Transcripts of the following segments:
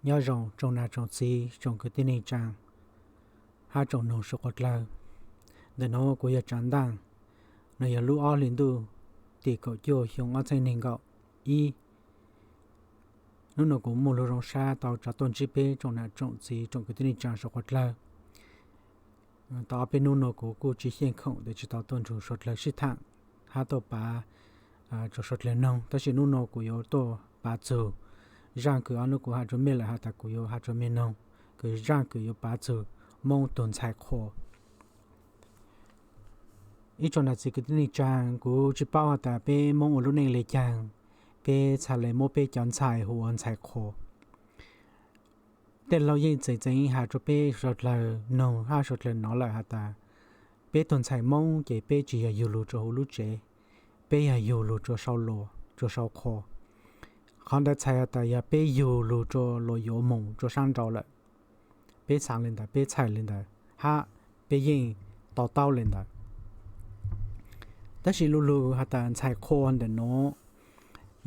Nyob zoo tsoom nam tsoom txiv tsoom kwv tij neej tsaa hab tsoom noog suav quas dlawg. Ntawm nuav kuv yog Tsaav Ntaaj. Nuav yog lub ob hlis ntuj tim kaum cuaj xyoo ob txheeb neeg nkaum ib. Nub nuav kuv muaj lug zoo sab tau tsav tuaj ntsib peb tsoom nam tsoom txiv tsoom kwv tij neej tsaa suav quas dlawg. Tau ob peb nub nuav kuv kuj tsi xyeej khoom tes tsi tau tuaj nrug suav dlawg sib thaam hab tuaj pav rua suav dlawg noog, tab sis nub nuav kuv yuav tuaj pav txug zaaj kws ob nub kuv has rua mej lawm has tas kuv yuav has rua mej noog, kws zaaj kws yuav pav txug Moob tug ntxhais qhua. Ib tsoom nam txiv kwv tij neej tsaa, kuv tsi paub has tas peb Moob ua lub neej le caag, peb txhad le muab peb cov ntxhais hu ua ntxhais qhua. Tej laug yeej tseem tseem has rua peb suav dlawg noog hab suav dlawg nov lawm has tas peb tug ntxhais Moob ces peb tsi yog yug lug rua huv lub tsev, peb yog yug lug rua sau luas rua sau qhua. Qhov ntawd txhais has tas yog peb yug lug rua luas yuav moog rua saab nrau lawm. Peb xaav le ntawd, peb txhais le ntawd, hab peb yeej to taub le ntawd. Tab sis lu lug has tas ntxhais qhua ntawm nuav,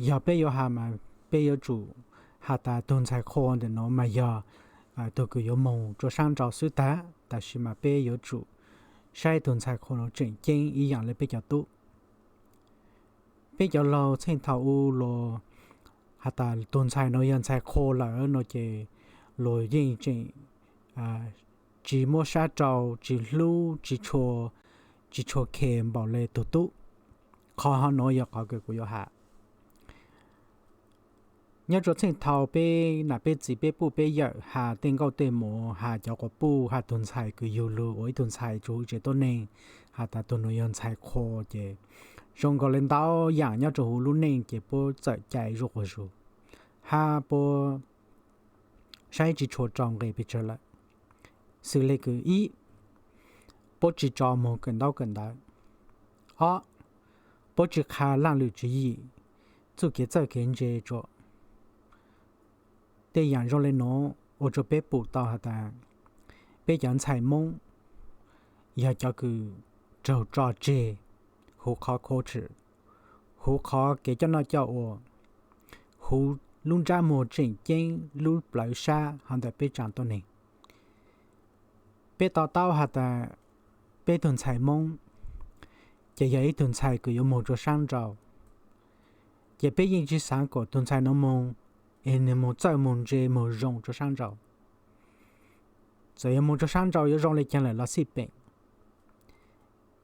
yog peb yuav has mas peb yuav tsum has tas tug ntxhais qhua ntawm nuav mas yog tug kws yuav moog rua saab nrau xwb tag, tab sis mas peb yuav tsum saib tug ntxhais qhua nuav tseem ceeb ib yaam le peb cov tub. Peb cov laug txheej thaum u los has tas tug ntxhais nuav yog ntxhais qhua lawm no ces luas yeej tseem tsi muab sab rau, tsi hlub, tsi tshua, tsi tshua khes npaum le tug tub. Qhov ho nuav yog qhov kws kuv yuav has. Nyob rua txheej thaum peb nam peb txiv peb puj peb yawm has tej nkauj tej muam has cov quas puj has tug ntxhais kws yug lug ua ib tug ntxhais rua huv tsev tuab neeg, has tas tug nuav yog ntxhais qhua ces zoo nkaus le ntau yaam nyob rua huv lub neej ces puab txawm cai zuj quas zug, hab puab saib tsi tshua rau nqe pes tsawg lawm. Xws le kws ib, puab tsi tso moog kawm ntaub kawm ntawv. Ob, puab tsi qha laaj lwm tswv yim, txuj kev txawj kev ntse rua. Tej yaam zoo le nuav ua rua peb pum tau has tas peb cov ntxhais Moob yog cov kws raug tso tseg huv qhov culture, huv qhov kev coj noj coj ua, huv lub ntsab muag tseem ceeb lub plawv sab hov ntawm peb tsaa tuab neeg. Peb to taub has tas peb tug ntxhais Moob ces yog ib tug ntxhais kws yuav moog rua saab nrau, ces peb yeej tsi xaav kuas tug ntxhais nuav moog es nwg moog txawj moog ntse moog zoo rua saab nrau. Txawm yog moog rua saab nrau yuav zoo le caag lawm los xij peem,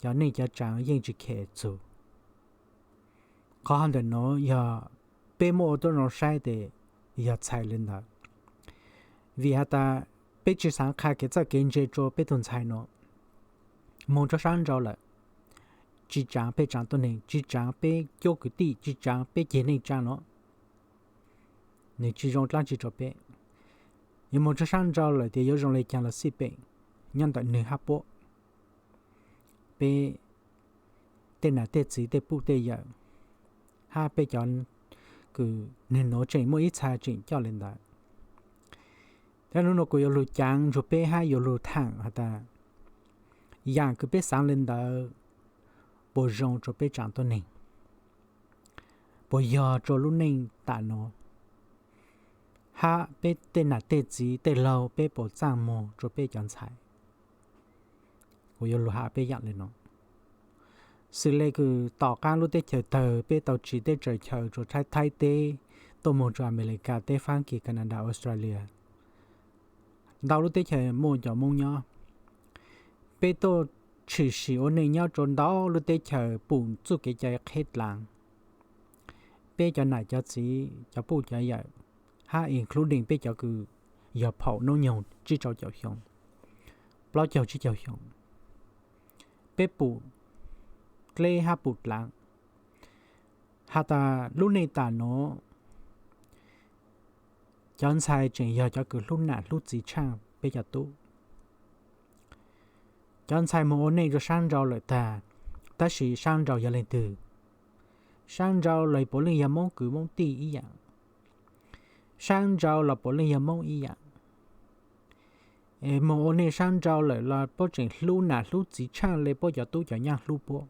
cov neej cov tsaav yeej tsi khes txug. Qhov hov ntawm nuav yog peb muab ua tuab zoo saib tes yog txhais le ntawd. Vim has tas peb tsi xaav qha kev txawj kev ntse rua peb tug ntxhais nuav, moog rua saab nrau lawm, tsi tsaav peb tsaa tuab neeg, tsi tsaav peb cuab kwv tij, tsi tsaav peb ceg neej tsaa nuav, nwg tsi zoo dlaab tsi rua peb. Yuav moog rua saab nrau lawm tes yuav zoo le caag los xij peem nyob ntawm nwg hab puab. Peb tej nam tej txiv tej puj tej yawm hab peb cov kws nwg nuav tseem muaj ib txha tseem coj le ntawd. Tab hnub nuav kuv yuav lug caav nrug peb hab yuav lug thaam has tas yaam kws peb xaav le ntawd puas zoo rua peb tsaa tuab neeg, puas yog rua lub neej tam nuav, hab peb tej nam tej txiv tej laug peb puas txaaj muag rua peb cov ntxhais. Kuv yuav lug has peb yaam le nuav. Xws le kws tom qaab lub teb chaws tawg peb tau tsiv teb tsaws chaw rua Thaib, Thaib teb, tuaj moog rua Amelikas teb, Faab Kis, Kanada, Australia, ntau lub teb chaws muaj cov Moob nyob. Peb tuaj tshwm sim ua neej nyob rua ntau lub teb chaws pum txuj kev cai qheb dlaav. Peb cov nam cov txiv cov puj cov yawm, hab including peb cov kws yog phaum noob nyoog tsib caug caum xyoo, plaub caug tsib caug xyoo, peb pum dleb hab pum dlaav has tas lub neej tam nuav cov ntxhais tseem yog cov kws hlub nam hlub txiv tshaaj peb cov tub. Cov ntxhais moog ua neej rua saab nrau lawm tag, tab sis saab nrau yog leej twg? Saab nrau los puav leej yog Moob kwv Moob tij ib yaam. Saab nrau los puav leej yog Moob ib yaam. Es moog ua neej saab nrau lawm los puab tseem hlub nam hlub txiv tshaaj le puab cov tub cov nyaab hlub puab.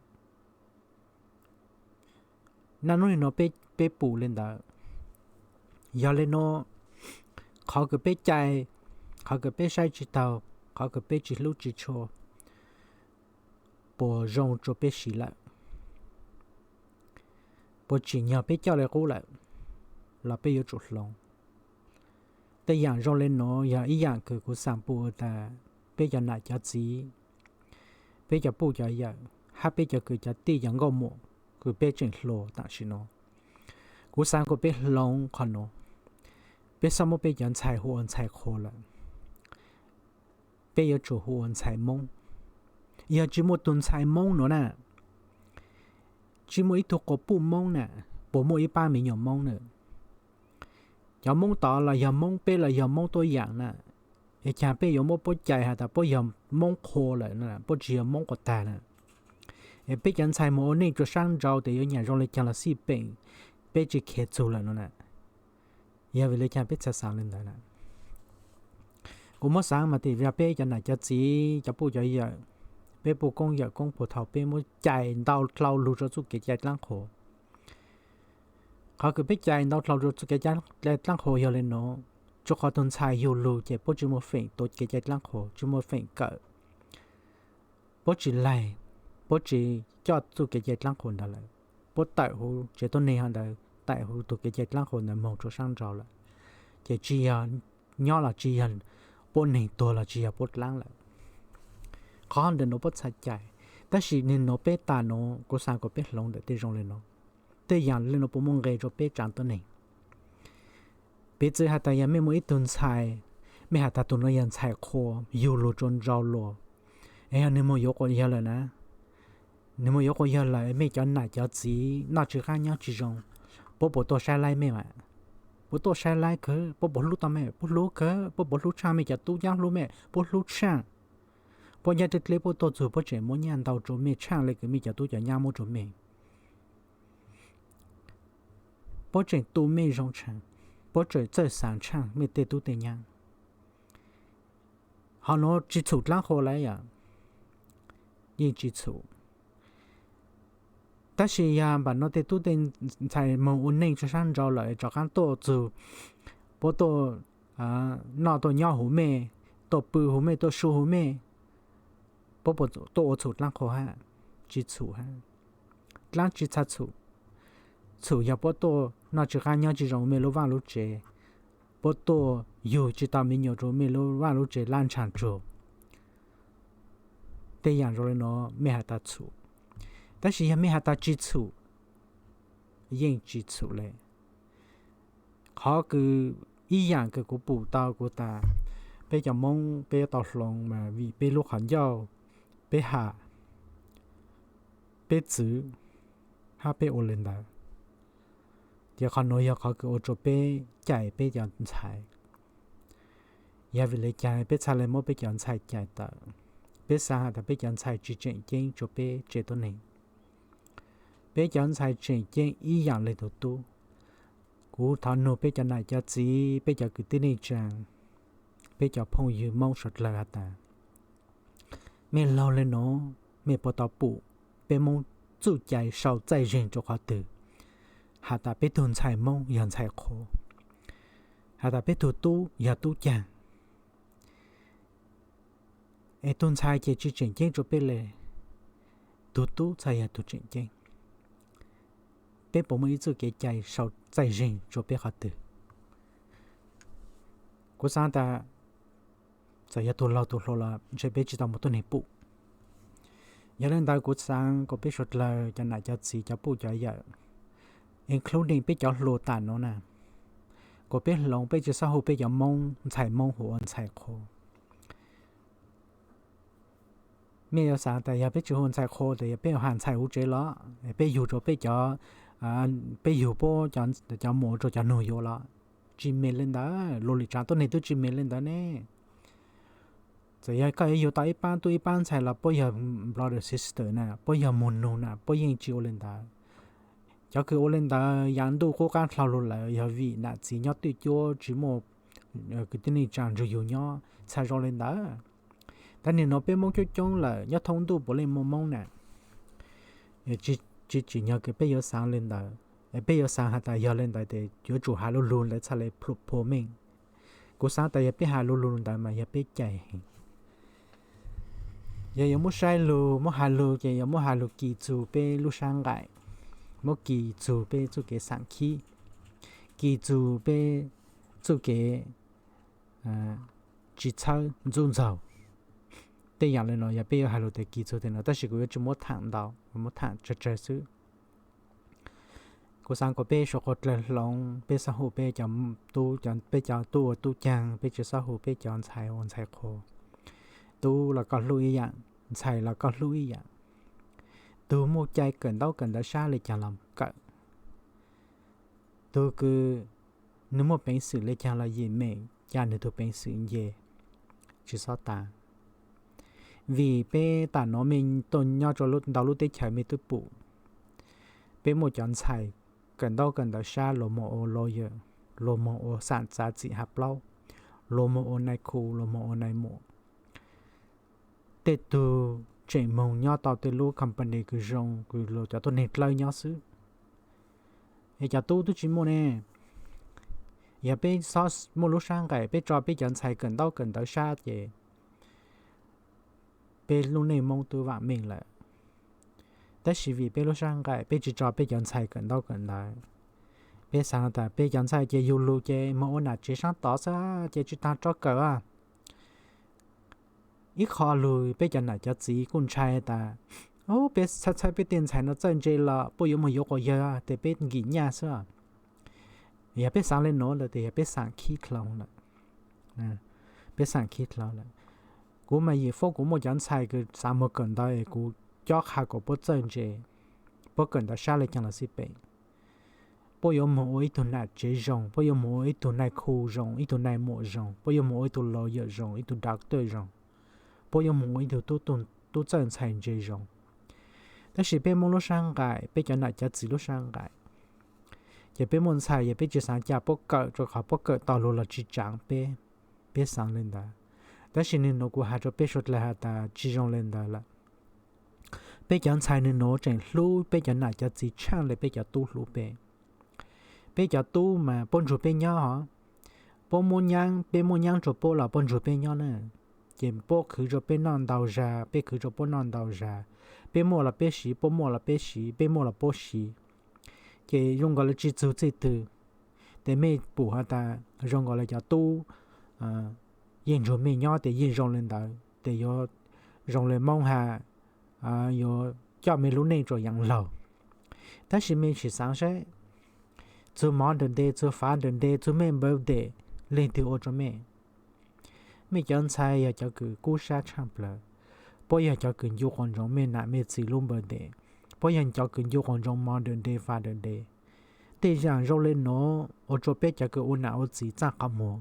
Naj nub nuav peb pum le ntawd. Yog le nuav, Qhov kws peb cai, qhov kws peb saib tsis taug, qhov kws peb tsis hlub tsis tshua, puas zoo rua peb siv lawm? Puas tsim nyog peb coj le qub lawm los peb yuav tsum hloov? Tej yaam zoo le nuav yog ib yaam kws kuv xaam pum tas peb cov nam cov txiv, peb cov puj cov yawm hab peb cov kwv cov tij cov nkauj muam kws peb tseem hluas tam sim nuav, kuv xaav kom peb hloov qhov nuav. Peb xob muab peb cov ntxhais hu ua ntxhais qhua lawm, peb yuav tsum hu ua ntxhais Moob. Yog tsis muaj tug ntxhais Moob nuav na, tsis muaj ib tug quas puj Moob na, puas muaj ib pab me nyuam Moob na? Cov Moob tod los yog Moob, peb los yog Moob tuab yaam na, es caag peb yuav muab puab cais has tas puab yog Moob qhua lawm, puab tsis yog Moob quas taag na? Es peb cov ntxhais moog ua neej rua saab nrau tes yuav nyam zoo le caag los xij peem, peb tsis khiav txug lawm no na. Yog vim le caag peb txhaj xaav le ntawd na? Kuv muab xaav mas tim vim peb cov nam cov txiv cov puj cov yawm, peb puj koob yawm koob puag thaum peb muab cais ntau dlhau lug rua txuj kev cai dlaab qhua. Qhov kws peb cais ntau dlhau rua txuj kev cai dlaab qhua yog le nuav, rua qhov tug ntxhais yug lug ces puab tsis muaj feem tuav kev cai dlaab qhua, tsis muaj feem kawm, puab tsis laig, puab tsis coj txuj kev cai dlaab qhua ntawd lawm, puab tawm huv tsev tuab neeg ho ntawd, tawm huv tug kev cai dlaab qhua ntawd moog rua saab nrau lawm, ces tsis yog nyob los tsis yog puab neeg, tuag los tsis yog puab dlaab lawm. Qhov ntawm nuav puab txhaj cais, tab sis nwg nuav peb tas nuav kuv xaav kom peb hloov ntawm tej zoo le nuav. Tej yaam le nuav puas muaj nqe rua peb tsav tuab neeg? Piv txwv has tas yog mej muaj ib tug ntxhais, mej has tas tug nuav yog ntxhais qhua, yug luag rua nrau luag, es yog nwg moog yuav quas yawg lawm na, nwg moog yuav quas yawg lawm, mej cov nam cov txiv noj tsis qaab nyob tsis zoo, puab puas tuaj saib laib mej mas? Puab tuaj saib laib kawg. Puab puas hlub tau mej? Puab hlub kawg. Puab puas hlub tshaaj? Mej cov tub nyab hlub mej? Puab hlub tshaaj. Puab nyab dleb dleb puab tuaj txug puab tseem muab nyaj ntau rua mej tshaaj le kws mej cov tub cov nyab muab rua mej. Puab tseem tu mej zoo tshaaj, puab tseem txawj xaav tshaaj mej tej tub tej nyab. Ho nuav tsis txhum dlaab qhua lawm yom? Yeej tsis txhum. Tab sis yog npaum nuav tej tub tej ntxhais moog ua neej rua saab nrau lawm rov qaab tuaj txug, puab tuaj noj tuaj nyob huv mej, tuaj pw huv mej, tuaj su huv mej, puab puas tuaj ua txhum dlaab qhua hab? Tsis txhum hab. Dlaab tsi txhaj txhum? Txhum yog puab tuaj noj tsis qaab nyob tsis zoo mej lub vaaj lub tsev, puab tuaj yug tsis tau me nyuam rua mej lub vaaj lub tsev laj ntshaaj tsug. Tej yaam zoo le nuav mej has tas txhum, tab sis yog mej has tas tsis txhum, yeej tsis txhum le. Qhov kws ib yaam kws kuv pum tau kuv tas peb cov Moob peb yuav tau hloov mas vim peb lub qhov ncauj, peb ham, peb txwv, hab peb ua le ntawd. Ces qhov nuav yog qhov kws ua rua peb cais peb cov ntxhais. Yog vim le caag peb txhaj le muab peb cov ntxhais cais tawm? Peb xaav has tas peb cov ntxhais tsis tseem ceeb rua peb tsev tuab neeg. Peb cov ntxhais tseem ceeb ib yaam le tug tub. Kuv thov nug peb cov nam cov txiv, peb cov kwv tij neej tsaa, peb cov phooj ywg Moob suav dlawg has tas, mej laug le nuav mej puas tau pum peb Moob txuj cai sau txaij zeeg rua qhov twg has tas peb tug ntxhais Moob yog ntxhais qhua, has tas peb tug tub yog tub caag? Es tug ntxhais ces tsis tseem ceeb rua peb le, tug tub txhaj yog tug tseem ceeb. Peb puas muaj ib txuj kev cai sau txaij zeeg rua peb qhov twg? Kuv xaav tas txawm yog tug laug tug hluas los ntshe peb tsis tau muaj tuab neeg pum. Yog le ntawd kuv xaav kom peb suav dlawg cov nam cov txiv cov puj cov yawm, including peb cov hluas tam nuav na, kom peb hloov, peb tsis xob hu peb cov Moob ntxhais Moob hu ua ntxhais qhua. Mej yuav xaav tas yog peb tsis hu ntxhais qhua tes yog peb has ntxhais huv tsev los, peb yug rua peb cov, peb yug puab cov muam rua cov nug yuav los? Tsis meej le ntawd, luas lwm tsaav tuab neeg tub tsis meej le ntawd ne. Txawm yog koj yuav yug tau ib paab tub ib paab ntxhais los puab yog brother sister na, puab yog muag nug na, puab yeej tsis ua le ntawd. Cov kws ua le ntawd yaav ntuj qub qaab dlhau lug lawm yog vim nam txiv nyob twj cuab tsis muaj kwv tij neej tsaa nrug yug nyob txhaj zoo le ntawd. Tab nim nuav peb Moob coob coob lawm, nyob thoob ntuj puav leej muaj Moob na. Tsis tsim nyog kws peb yuav xaav le ntawd, peb yuav xaav has tas yog le ntawd tes yuav tsum has lug lug ntawd txhaj le plhu phua meej. Kuv xaav tas yog peb has lug lug ntawd mas yog peb cais heev. Yog yuav muab saib lug, muab has lug ces yuav muab has lug kis txug peb lub sab nqaim, muab kis txug peb txuj kev xam khib, kis txug peb txuj kev tsis txhawb ntxub ntxaug. Tej yaam le nuav yog peb yuav has lug tas kis txug tej nuav, tab sis kuv yuav tsi muab thaam ntau, muab thaam tsawg tsawg xwb. Kuv xaav kom peb suav quav dlawg hloov, peb xaav hu peb cov tub, peb cov tub ua tub caag, peb tsi xob hu peb cov ntxhais ua ntxhais qhua. Tub los koj hlub ib yaam, ntxhais los koj hlub ib yaam. Tug muaj cai kawm ntaub kawm ntawv sab le caag los kawm. Tug kws nwg muaj peev xwm le caag los yim mem ca nwg tug peev xwm nce, tsi xob tas. Vim peb tam nuav mej tuaj nyob rua ntau lub teb chaws mej twb pum, peb muaj cov ntxhais kawm ntaub kawm ntawv sab luas moog ua lawyer, luas moog ua xam txav txim hav plaub, luas moog ua nai khu, luas moog ua nai muam. Tej tug tseem moog nyob tau tej lub company kws zoo kws luas cov tuab neeg dlawb nyob xwb. Es cov tub twb tsi muaj ne. Yog peb xob muaj lub sab nqaim, peb tso peb cov ntxhais kawm ntaub kawm ntawv sab ces peb lub neej Moob twb vaam meej lawm. Tab sis vim peb lub sab nqaim peb tsi tso peb cov ntxhais kawm ntaub kawm ntawv, peb xaav tas peb cov ntxhais ces yug lug ces moog ua nam tsev saab tod xwb ces tsi taag rov kawm. Ib qho lug peb cov nam cov txiv kuj ntshai tas, peb txhawb txhawb peb tej ntxhais no txawj ntse los puab yuav moog yuav quas yawg tes peb nkim nyaj xwb. Yog peb xaav le nuav lawm tes yog peb xaav khib dlhau lawm. Peb xaav khib dlhau lawm. Kuv mas yim foob kuv muaj cov ntxhais kws xaav moog kawm ntawv es kuv cob qha kom puab txawj ntse, puab kawm ntawv sab le caag los xij pem. Puab yuav moog ua ib tug nam tsev zoo, puab yuav moog ua ib tug nai khu zoo, ib tug nai muam zoo, puab yuav moog ua ib tug lawyer zoo, ib tug doctor zoo, puab yuav moog ua ib tug tub txawj ntxhais ntse zoo. Tab sis peb Moob lub sab nqaim, peb cov nam cov txiv lub sab nqaim, ces peb muaj ntxhais yog peb tsi xaav ca puab kawm rua qhov puab kawm tau lug los tsi tsaav peb, peb xaav le ntawd. Tab sis nwg nuav kuv has rua peb suav dlawg has tas tsi zoo le ntawd lawm. Peb cov ntxhais nwg nuav tseem hlub peb cov nam cov txiv tshaaj le peb cov tub hlub peb. Peb cov tub mas puab nrug peb nyob hov, puab muab nyaab, peb muab nyaab rua puab los puab nrug peb nyob na. Ces puab khwv rua peb noj ntau zag, peb khwv rua puab noj ntau zag. Peb muaj los peb siv, puab muaj los peb siv, peb muaj los puab siv. Ces zoo nkaus le tsi txug txij twg. Tes mej pum has tas zoo nkaus le cov tub yeej nrug mej nyob tes yeej zoo le ntawd tes yuav zoo le Moob has, yuav coj mej lub neej rua yaav laug. Tab sis mej tsi xaav saib, txug Mother's Day, txug Father's Day, txug mej birthday, leej twg ua rua mej? Mej cov ntxhais yog cov kws kub sab tshaaj plawg. Puab yog cov kws ncu quas ntsoov mej nam mej txiv lub birthday. Puab yog cov kws ncu quas ntsoov Mother's Day, Father's Day. Tej zaam zoo le nuav ua rua peb cov kws ua nam ua txiv txaaj qhov muag.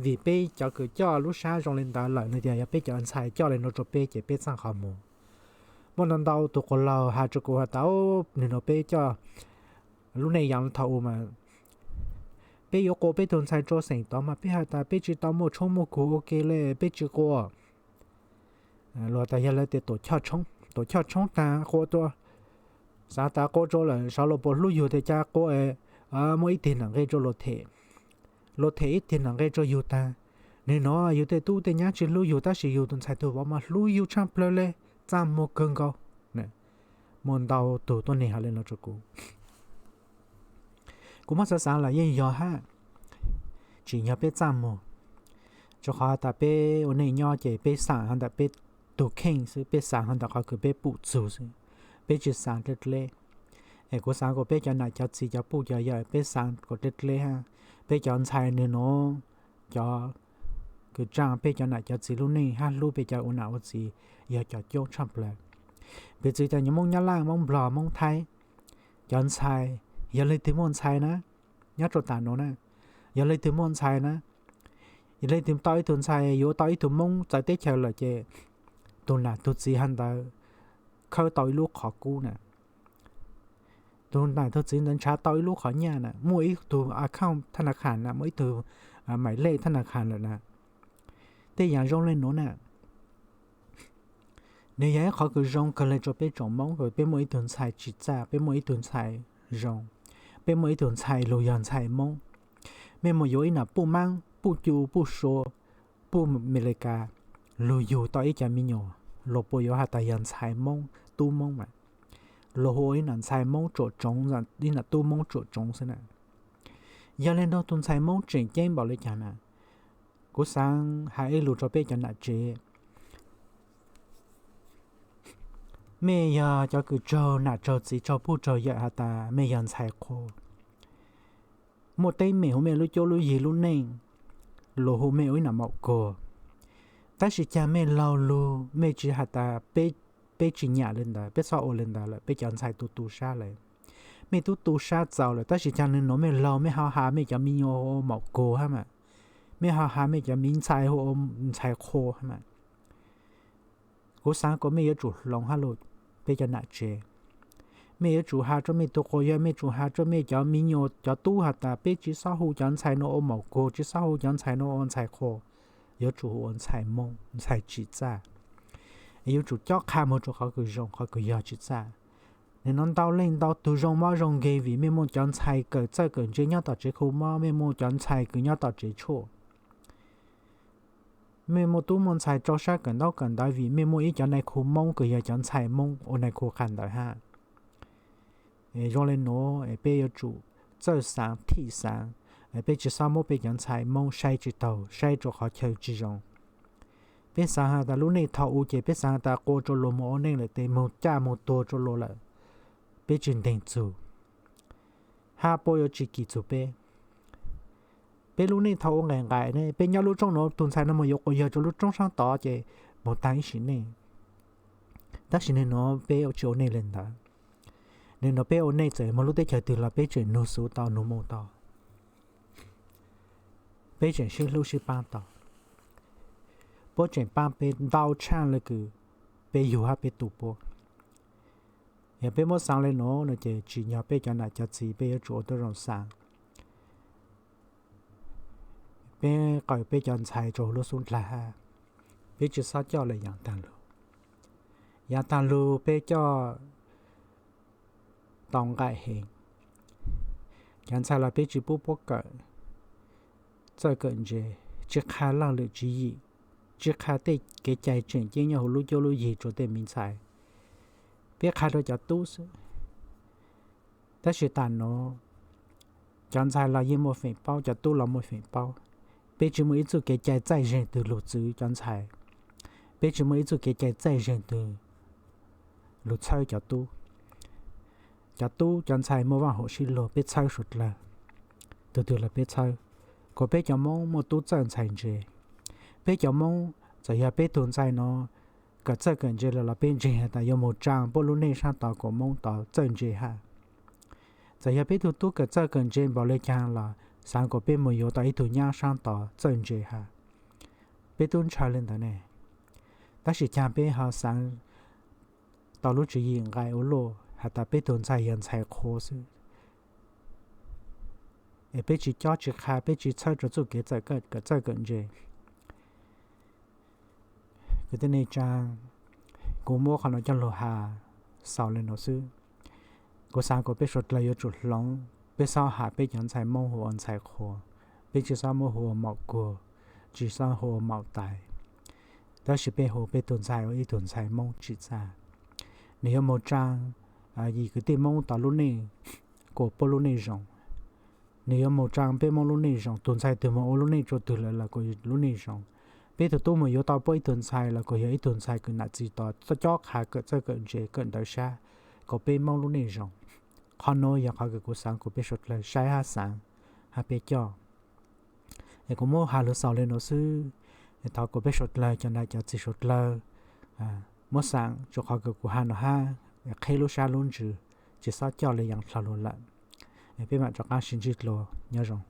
Vim peb cov kws coj lub sab zoo le ntawd lawm no tias yog peb cov ntxhais coj le nuav rua peb ces peb txaaj qhov muag. Muaj ntau ntau tug quas laug has rua kuv has tas, nwg nuav peb coj lub neej yaav thaum u mas peb yuav quas peb tug ntxhais rua xeem tod mas peb has tas peb tsi tau muaj tshoob muaj kug ua ke le peb tsi quas. Luag tas yog lawv tias tuam choj tshoob taag quas tuaj, xaav tas quas rua lawm sav luas puas hlub yug tes ca quas, muaj ib tig nam nqe rua luas them, luas them ib tig nam nqe rua yug taag. Nwg nuav yug tej tub tej nyab tsi hlub yug tab sis yug tug ntxhais tug vauv mas hlub yug tshaaj plawg le, txaaj muag kawg nkaus. Muaj ntau tug tuab neeg has le nuav rua kuv. Kuv muab xaav xaav los yeej yog hab, tsim nyog peb txaj muag. Rua qhov tas peb ua neej nyob ces peb xaav hov ntawm peb tug kheej xwb, peb xaav hov ntawm qhov kws peb pum txug xwb, peb tsi xaav dleb dleb. Es kuv xaav kom peb cov nam cov txiv cov puj cov yawm peb xaav kom dleb dleb hab. Peb cov ntxhais nwg nuav, cov kws tsaaj peb cov nam cov txiv lub neej hab hlub peb cov ua nam ua txiv yog cov coob tshaj plawg. Piv txwv tas Moob Nyab Laj, Moob Nplog, Moob Thaib, cov ntxhais, yog leej twg muaj ntxhais na, nyob rua tam nuav na, yog leej twg muaj ntxhais na, yog leej twg tau ib tug ntxhais yuav tau ib tug Moob txawv teb chaws lawm ces tug nam tug txiv hov ntawd khawb tau ib lub qhov kub na. Tug nam tug txiv ntawd nrhav tau ib lub qhov nyaj na, muaj ib tug account thaj na khas na, muaj ib tug maim lej thaj na khas lawm na. Tej yaam zoo le nuav na, nwg yog ib qhov kws zoo kawg le rua peb tsoom Moob kws peb muaj ib tug ntxhais tsim txaj, peb muaj ib tug ntxhais zoo, peb muaj ib tug ntxhais lug yog ntxhais Moob. Mej mus yuav ib nam puj maab, puj cu puj sua, puj Amelikas, luag yug tau ib cov me nyuam, luag puas yuav has tas yog ntxhais Moob, tub Moob mas, luag hu ua ib nam ntxhais Moob tsuam tsoov, ib nam tub Moob tsuam tsoov xwb na. Yog le nrog tus ntxhais Moob tseem ceeb npaum le caag na, kuv xaav has ib lus rua peb cov nam tsev. Mej yog cov kws raug nam raug txiv raug puj raug yawm has tas mej yog ntxhais qhua, muaj teeb meem huv mej lub cuab lub yig lub neej, luag hu mej ua ib nam maum kuag. Tab sis caag mej laug lug mej tsi has tas peb tsi nyam le ntawd, peb txhob ua le ntawd lawm, peb cov ntxhais tu tu sab lawm. Mej tub tu sab txaus lawm, tab sis caag nwg nuav mej laug mej ho has mej cov me nyuam hu ua maum kuag hab mas, mej ho has mej cov me ntxhais hu ua ntxhais qhua hab mas. Kuv xaav kuas mej yuav tsum hloov hab lug, peb cov nam tsev. Mej yuav tsum has rua mej tug quas yawg, mej tsum has rua mej cov me nyuam cov tub has tas peb tsi xob hu cov ntxhais nuav ua maum kuag, tsi xob hu cov ntxhais nuav ua ntxhais qhua, yuav tsum hu ua ntxhais Moob, ntxhais tsim txaj. Yuav tsum cob qha moog rua qhov kws zoo, qhov kws yog tsim txaj. Nwg nuav ntau leej ntau tug zoo mob zoo nkeeg vim mej muaj cov ntxhais kawm txawj kawm ntse nyob tom tsev khu mob, mej muaj cov ntxhais kws nyob tom tsev tshuaj. Mej muaj tub muaj ntxhais rau sab kawm ntaub kawm ntawv vim mej muaj ib cov nai khu Moob kws yog cov ntxhais Moob ua nai khu qhov ntawd hab. Zoo le nuav peb yuav tsum txawj xaav thim xaav, peb tsi xob muab peb cov ntxhais Moob saib tsi taug, saib rua qhov chaw tsi zoo. Peb xaav has tas lub neej thaum u ces peb xaav has tas qua rua luag moog ua neej lawm tes moog caj moog tuag rua luag lawm, peb tsi nteeg txug, hab puab yuav tsi kis txug peb. Peb lub neej thaum u nqaim nqaim ne, peb nyob lub roob nuav, tug ntxhais nuav moog yuav quas yawg rua lub roob saab tod ces moog taag ib sim neej. Tab sis nwg nuav peb tsi ua neej le ntawd. Nwg nuav peb ua neej txawm moog lub teb chaws twg los peb tseem nug xuv tau, nug moo tau, peb tseem sib hlub sib paab tau. Puab tseem paab peb ntau tshaj le kws peb yug hab peb tu puab. Yog peb muab xaav le nuav no ces tsim nyog peb cov nam cov txiv peb yuav tsum ua tau zoo xaav. Peb qaws peb cov ntxhais rua huv lub xub dlawg hab, peb tsi xob coj le yaav taag lug. Yaav taag lug peb coj tau nqaim heev. Cov ntxhais los peb tsi pub puab kawm txawj kawm ntse, tsi qha laaj lwm tswv yim, tsi qha tej kev cai tseem ceeb nyob huv lub cuab lub yig rua tej me ntxhais. Peb qha rua cov tub xwb. Tab sis taam nuav cov ntxhais los yeej muaj feem paub, cov tub los muaj feem paub. Peb tsi muaj ib txuj kev cai txaij zeeg twg lug txwv cov ntxhais. Peb tsi muaj ib txuj kev cai txaij zeeg twg lug txhawb cov tub. Cov tub cov ntxhais muaj vaaj hum sib luag, peb txhawb suav dlawg, tug twg los peb txhawb. Kuas peb cov Moob muaj tub txawj ntxhais ntse. Peb cov Moob txawm yog peb tug ntxhais nuav kawm txawj kawm ntse lawm los peb ntseeg has tas yuav moog tsaa puab lub neej saab tod kuas Moob tod txawj ntse hab. Txawm yog peb tug tub kawm txawj kawm ntse npaum le caag los xaav kuas peb moog yuav tau ib tug nyaab saab tod txawj ntse hab. Peb tub ntshaw le ntawd ne, tab sis caag peb ho xaav tau lub tswv yim nqai ua luaj has tas peb tug ntxhais yog ntxhais qhua xwb, es peb tsi cob tsi qha, peb tsi txhawb rua txuj kev kawm txawj kawm ntse. Kwv tij neej tsaa, kuv muab qhov nuav coj lug has xaus le nuav xwb. Kuv xaav kuas peb suav dlawg yuav tsum hloov, peb xob has peb cov ntxhais Moob hu ua ntxhais qhua, peb tsi xob muab hu ua maum kuag, tsi xob hu ua maum tais, tab sis peb hu peb tug ntxhais ua ib tug ntxhais Moob tsim txaj. Nwg yuav moog tsaa yim kwv tij Moob tod lub neej kuas puab lub neej zoo. Nwg yuav moog tsaa peb Moob lub neej zoo. Tug ntxhais twg moog ua lub neej tsua twg lawm los kuas lub neej zoo. Peb tug tub moog yuav tau puab ib tug ntxhais los kuas yog ib tug ntxhais kws nam txiv tod cob qha kawm txawj kawm ntse kawm ntawv sab, kuas peb Moob lub neej zoo. Qhov nuav yog qhov kws kuv xaav kuas peb suav dlawg saib hab xaav hab peb coj. Es kuv muab has lug xaus le nuav xwb. Thov kuas peb suav dlawg cov nam cov txiv suav dlawg muab xaav rua qhov kws kuv has nuav hab, qheb lub sab lub ntsws, tsi xob coj le yaav dlhau lug lawm. Peb maam rov qaab sib ntsib dlua, nyob zoo.